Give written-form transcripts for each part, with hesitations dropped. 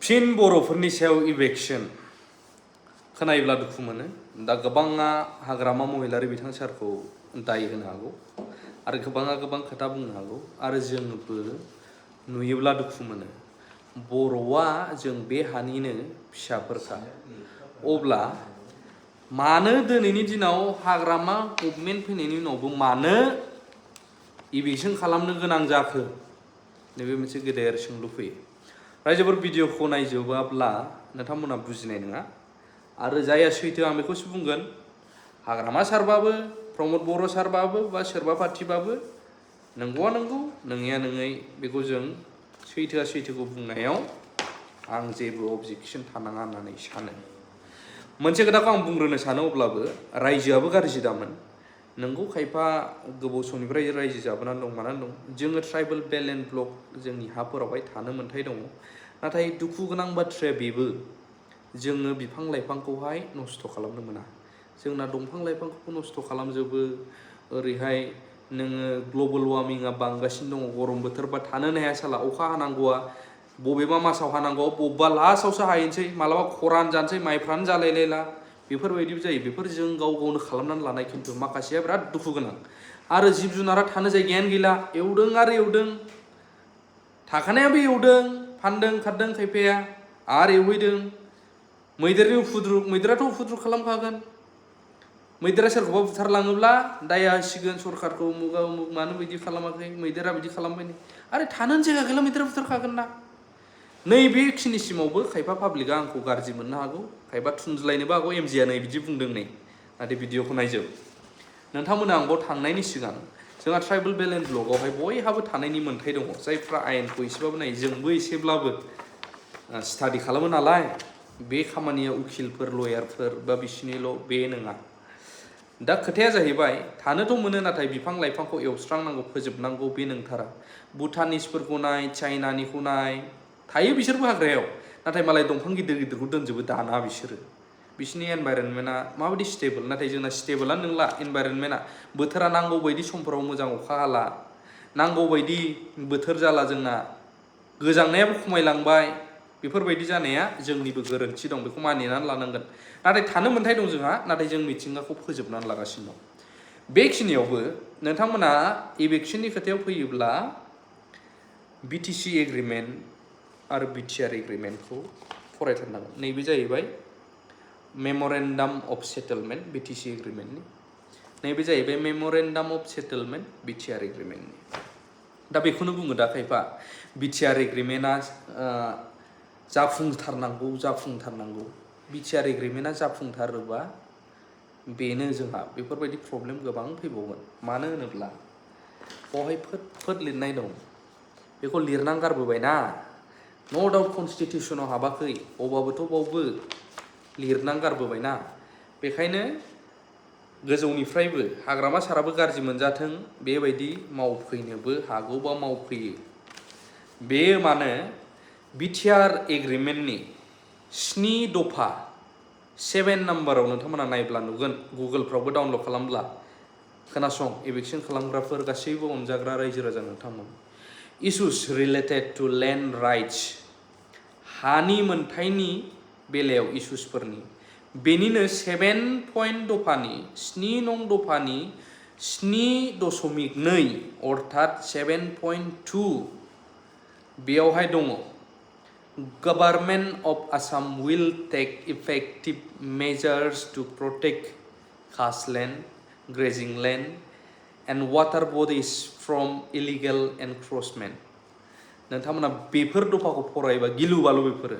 फिन बर'फोरनि सायाव इभेक्शन खोनायोब्ला दुखु मोनो। दा गोबाङा हाग्रामा महिलारि बिथां सारखौ दाय होनो हागौ आरो गोबाङा गोबां खोथा बुंनो हागौ आरो जोंबो नुयोब्ला दुखु मोनो। बर'आ जों बे हानिनो फिसाफोरखा। अब्ला मानो दिनैनि दिनाव हाग्रामा गभर्नमेन्ट फैनायनि उनावबो मानो इभेक्शन खालामनो गोनां जाखो? नैबे मोनसे गेदेर सोंलु फैयो। रायजोफोर भिडिअखौ नायजोबाब्ला नोंथांमोना बुजिनाय नङा आरो जायहा सैथो आं बेखौसो बुंगोन। हाग्रामा सारबाबो प्रमद बर' सारबाबो बा सोरबा पार्टिबाबो नंगौआ नंगौ नङैया नङै बेखौ जों सैथोआ सैथोखौ बुंनायाव आं जेबो अबजेक्सन थानाङा होननानै सानो। मोनसे खोथाखौ आं बुंग्रोनो सानो अब्लाबो रायजोआबो गाज्रि दामोन। नंगौ खायफा गोबाव समनिफ्राय रायजो जाबोनानै दं मानानै दं। जोङो ट्राइबेल बेल्ट एन्ड ब्लक जोंनि हाफोरावहाय थानो मोन्थाय दङ। नाथाय दुखु गोनां बाथ्राया बेबो जोङो बिफां लाइफांखौहाय नस्थ' खालामनो मोना। जोंना दंफां लाइफांखौ नस्थ' खालामजोबो। ओरैहाय नोङो ग्लबेल वार्मिंआ बांगासिनो दङ। गरम बोथोरबा थानोनो हाया साला। अखा हानांगौआ बबेबा मासाव हानांगौ बबेबा लास्टआवसो हाहैनोसै। मालाबा खरान जानोसै माइफ्रानो जालायलायला। बेफोरबायदिबो जायो। बेफोर जों गाव गावनो खालामनानै लानाय, खिन्थु माखासेया बिराद दुखु गोनां। आरो जिब जुनारा थानो जायगायानो गैला। एवदों आरो एवदों, थाखानायाबो एवदों, फानदों खारदों खायफाया आरो एवहैदों। मैदेरनि उफुद्रुग, मैदेराथ' उफुद्रुग खालामखागोन। मैदेरा सोरखौबा बुथारलाङोब्ला दाया होसिगोन सरखारखौ, उमुगा उमुग मानो बिदि खालामाखै, मैदेरा बिदि खालामबाय। आरे थानोनो जायगा गैला, मैदेरा बुथारखागोन ना। नैबेखिनिसिमावबो खायफा पाब्लिकआ आंखौ गाज्रि मोननो हागौ, खायफा थुनज्लायनोबो हागौ। एमजिआ नै बिदि बुंदों नै, नाथाय भिडिअखौ नायजोब। नोंथांमोना आंबो थांनायनि सिगां जोंहा ट्राइबेल बेल्ट एन्ड ब्लकआवहाय बयहाबो थानायनि मोन्थाय दङ। जायफ्रा आयेनखौ एसेबाबो नायो, जोंबो एसेब्लाबो स्टाडि खालामो नालाय। बे खामानिया उखिलफोर लयारफोर बा बिसिनिल' बे नङा। दा खोथाया जाहैबाय थानोथ' मोनो, नाथाय बिफां लाइफांखौ एवस्रांनांगौ, फोजोबनांगौ बे नोंथारा। भुटानिसफोरखौ नाय, चाइनानिखौ नाय, थायो बिसोरबो हाग्रायाव, नाथाय मालाय दंफां गिदिर गिदिरखौ दोनजोबो दाना बिसोरो। बिसिनि एनभाइरनमेन्टआ माबायदि स्टेबल, नाथाय जोंना स्टेबलानो नंला एनभाइरनमेन्टआ। बोथोरा नांगौ बायदि समफोराव मोजां अखा हाला, नांगौ बायदि बोथोर जाला जोंना। गोजांनायाबो खमायलांबाय। बेफोरबायदि जानाया जोंनिबो गोरोन्थि दं, बेखौ मानिनानै लानांगोन। नाथाय थानो मोन्थाय दं जोंहा, नाथाय जों मिथिंगाखौ फोजोबनानै लागासिनो दं। बेखिनियावबो नोंथांमोना इभेक्शननि खोथायाव फैयोब्ला बिटिसि एग्रिमेन्ट आरो बिटिआर एग्रिमेन्टखौ फरायथारनांगोन। नैबे जाहैबाय मेम'रेन्डाम अफ सेटेलमेन्ट बिटिसि एग्रिमेन्टनि, नैबे जाहैबाय मेम'रेन्डाम अफ सेटेलमेन्ट बिटिआर एग्रिमेन्टनि। दा बेखौनो बुङो दा खायफा बिटिआर एग्रिमेन्टआ जाफुंथारनांगौ। बिटिआर एग्रिमेन्टआ जाफुंथारोबा बेनो जोंहा बेफोरबायदि प्रब्लेम गोबां फैबावगोन। मानो होनोब्ला बेवहाय फोद लिरनाय दं, बेखौ लिरनानै गारबोबायना। न' डाउट कनस्टिटिउसनाव हाबाखै, अबाबोथ' बावबो लिरनानै गारबोबायना। बेखायनो गोजौनिफ्रायबो हाग्रामा साराबो गाज्रि मोनजाथों बेबायदि मावफैनोबो हागौ बा मावफैयो। बेयो मानो बिटिआर एग्रिमेन्टनि 7 दफा 7 नाम्बाराव नोंथांमोना नायब्ला नुगोन, गुगोलफ्रावबो डाउनलड खालामब्ला। खोनासं इभेक्शन खालामग्राफोर गासैबो अनजाग्रा रायजो राजा नोंथांमोन। इसुस रिलेटेड टु लेन्ड राइट्स, हानि मोन्थायनि बेलायाव इसुसफोरनि, बेनिनो 7 दफानि 7 नं दफानि 7.2 अर्थात 7.2 बेयावहाय दङ government of Assam will take effective measures to protect khas land, grazing land and water bodies from illegal encroachment. नोंथांमोना बेफोर दफाखौ फरायोबा गिलु बालु बेफोरो।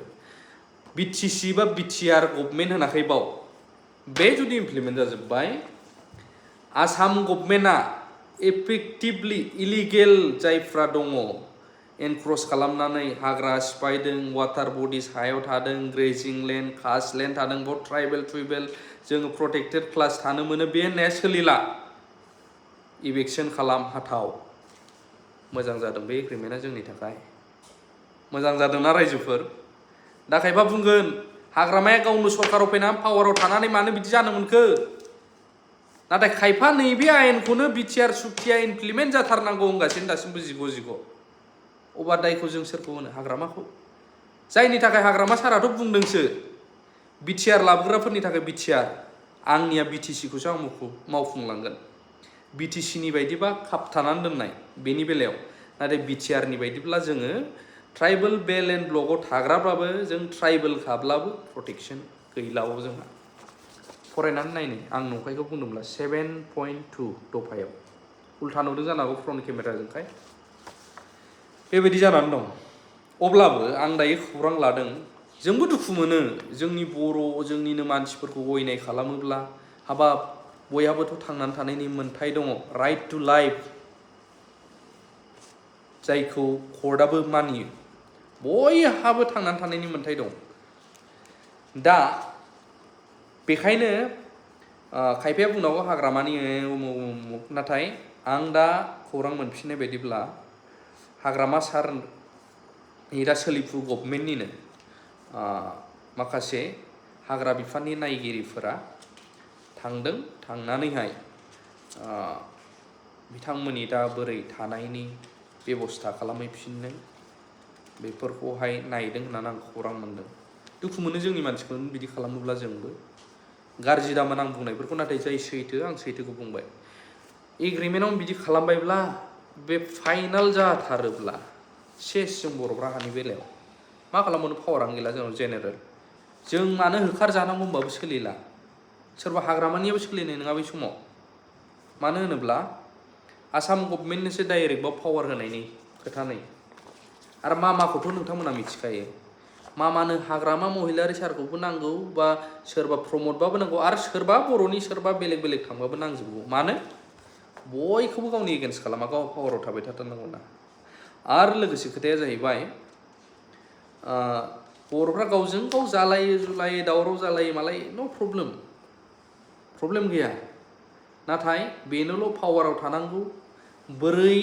बिटिसि बा बिटिआर गभर्नमेन्ट होनाखै बाव, बे जुदि इमप्लिमेन्ट जाजोब्बाय, आसाम गभर्नमेन्टआ इफेक्टिभलि इलिगेल जायफ्रा दङ एनक्रच खालामनानै हाग्रा सिफायदों, वाटार बडिज हायाव थादों, ग्रेजिं लेन्ड, कास्टलेन्ड थादों, बाव ट्राइबेल जोङो प्रटेक्टेड क्लास थानो मोनो, बे होननाया सोलिला। इभेक्शन खालाम हाथाव। मोजां जादों बे एग्रिमेन्टआ जोंनि थाखाय। मोजां जादोंना रायजोफोर? दा खायफा बुंगोन हाग्रामाया गावनो सरकाराव फैनानै पावाराव थानानै मानो बिदि जानो मोनखो? नाथाय खायफा नैबे आयेनखौनो बिटिआर सुक्तिया इमप्लिमेन्ट जाथारनांगौ होनगासिनो दासिमबो जिग'। अब्ला दायखौ जों सोरखौ होनो? हाग्रामाखौ। जायनि थाखाय हाग्रामा साराथ' बुंदोंसो बिटिआर लाबोग्राफोरनि थाखाय बिटिआर आंनिया बिटिसिखौसो आं मावफुंलांगोन बिटिसिनि बायदिबा खाबथानानै दोननाय बेनि बेलायाव नाथाय बिटिआरनि बायदिब्ला जोङो ट्राइबेल बेल एन्ड ब्लकआव थाग्राब्लाबो जों ट्राइबेल खाब्लाबो प्रटेक्सन गैलाव जोंहा फरायनानै नायनो आं नंखायखौ बुंदोंब्ला 7.2 दफायाव उल्था नुदों जानो हागौ फ्रन्ट केमेराजोंखाय बेबायदि जानानै दं अब्लाबो आं दायो खौरां लादों जोंबो दुखु मोनो जोंनि बर' जोंनिनो मानसिफोरखौ अयनाय खालामोब्ला हाबाब बयहाबोथ' थांनानै थानायनि मोन्थाय दङ राइट टु लाइफ जायखौ कर्टआबो मानियो बयहाबो थांनानै थानायनि मोन्थाय दं दा बेखायनो खायफाया बुंनांगौ हाग्रामानि उमुक नाथाय आं दा खौरां मोनफिननाय बायदिब्ला हाग्रामा सारनि दा सोलिफु गभर्नमेन्टनिनो माखासे हाग्रा बिफाननि नायगिरिफोरा थांदों थांनानैहाय बिथांमोननि दा बोरै थानायनि बेबस्था खालामहैफिननो बेफोरखौहाय नायदों होननानै आं खौरां मोनदों दुखु मोनो जोंनि मानसिखौनो बिदि खालामोब्ला जोंबो गाज्रि दामोन आं बुंनायफोरखौ नाथाय जाय सैथो आं सैथोखौ बुंबाय एग्रिमेन्टआव बिदि खालामबायब्ला बे फाइनाल जाथारोब्ला सेस जों बर'फ्रा हानि बेलायाव मा खालामबावनो पावारानो गैला जोंनाव जेनेरेल जों मानो होखारजानांगौ होनबाबो सोलिला सोरबा हाग्रामानियाबो सोलिनाय नङा बै समाव मानो होनोब्ला आसाम गभर्नमेन्टनोसो डाइरेक्टआव पावार होनायनि खोथा नै आरो माखौथ' नोंथांमोना मिथिखायो मानो हाग्रामा महिलारि सारखौबो नांगौ बा सोरबा प्रमटबाबो नांगौ आरो सोरबा बर'नि सोरबा बेलेग बेलेग थांबाबो नांजोबगौ मानो बयखौबो गावनि एगेन्स्ट खालामा गाव पावाराव थाबाय थाथारनांगौ ना आरो लोगोसे खोथाया जाहैबाय बर'फ्रा गावजों गाव जालायो जुलायो दावराव जालायो मालाय नो प्रब्लेम गैया नाथाय बेनोल' पावाराव थानांगौ बोरै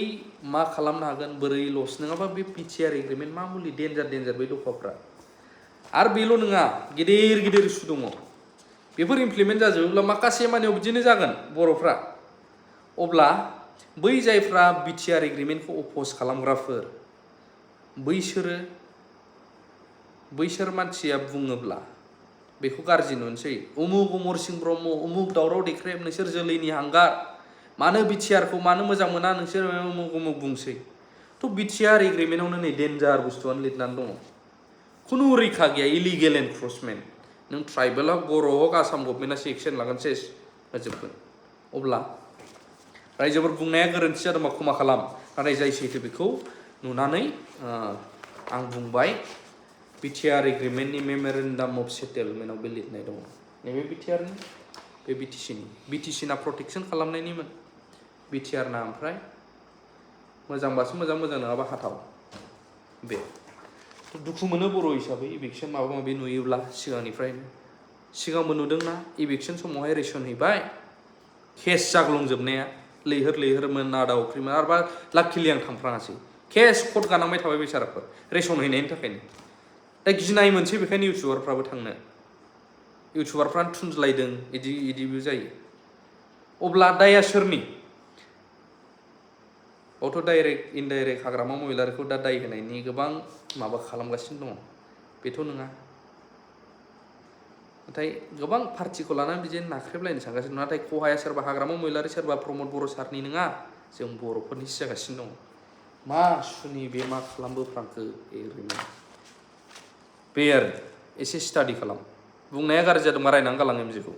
मा खालामनो हागोन बोरै लस नङाबा बे बिटिआर एग्रिमेन्ट मा मुलि डेन्जार बै दफाफ्रा आरो बेल' नङा गिदिर गिदिर इस्यु दङ बेफोर इमप्लिमेन्ट जाजोबोब्ला माखासे मानियाव बिदिनो जागोन बर'फ्रा अब्ला बै जायफ्रा बिटिआर एग्रिमेन्टखौ अप'ज खालामग्राफोर बैसोर मानसिया बुङोब्ला बेखौ गाज्रि नुनोसै उमुक अमर सिं ब्रह्म उमुक दावराव देख्रेब नोंसोर जोलैनि हांगार मानो बिटिआरखौ मानो मोजां मोना नोंसोर उमुक बुंसै थ' बिटिआर एग्रिमेन्टआवनो नै डेन्जार बुस्थुआनो लिरनानै दङ खुनु रैखा गैया इलिगेल एनक्रचमेन्ट नों ट्राइबेल हक बर' हक आसाम गभर्नमेन्टआसो एक्सन लागोन सेस होजोबगोन अब्ला रायजोफोर बुंनाया गोरोन्थि जादोंबा क्षमा खालाम नाथाय जाय सैथो बेखौ नुनानै आं बुंबाय बिटिआर एग्रिमेन्टनि मेम'रेन्डाम अफ सेटेलमेन्टआव बे लिरनाय दङ नैबे बिटिआरनि बे बिटिसिना प्रटेक्सन खालामनायनिमोन बिटिआरना ओमफ्राय मोजांबासो मोजां नङाबा हाथाव बे दुखु मोनो बर' हिसाबै इभिक्सन माबा माबि नुयोब्ला सिगांबो नुदोंना इभिक्सन समावहाय रेसन हैबाय केस जाग्लुंजोबनाया लैहोर नादा अख्रिमोन आरोबा लाकिलि आं थांफ्राङासै केस कट गानांबाय थाबाय बेसाराफोर रेसन हैनायनि थाखायनो दा गिनाय मोनसै बेखायनो इउटुबारफ्राबो थांनो इउटुबारफ्रानो थुनज्लायदों इदिबो जायो अब्ला दाया सोरनि बावथ' डाइरेक्ट इनडाइरेक्ट हाग्रामा महिलारिखौ दा दाय होनायनि गोबां माबा खालामगासिनो दङ बेथ' नङा नाथाय गोबां पार्टिखौ लानानै बिदिनो नाख्रेबलायनो सानगासिनो दं नाथाय खहाया सोरबा हाग्रामा महिलारि सोरबा प्रमद बर' सारनि नङा जों बर'फोरनिसो जागासिनो दङ मा सुनि बे मा खालामबोफ्रांखो एग्रिमेन्ट बे आरो एसे स्टाडि खालाम बुंनाया गाज्रि जादोंबा रायनानै गालां एमजेखौ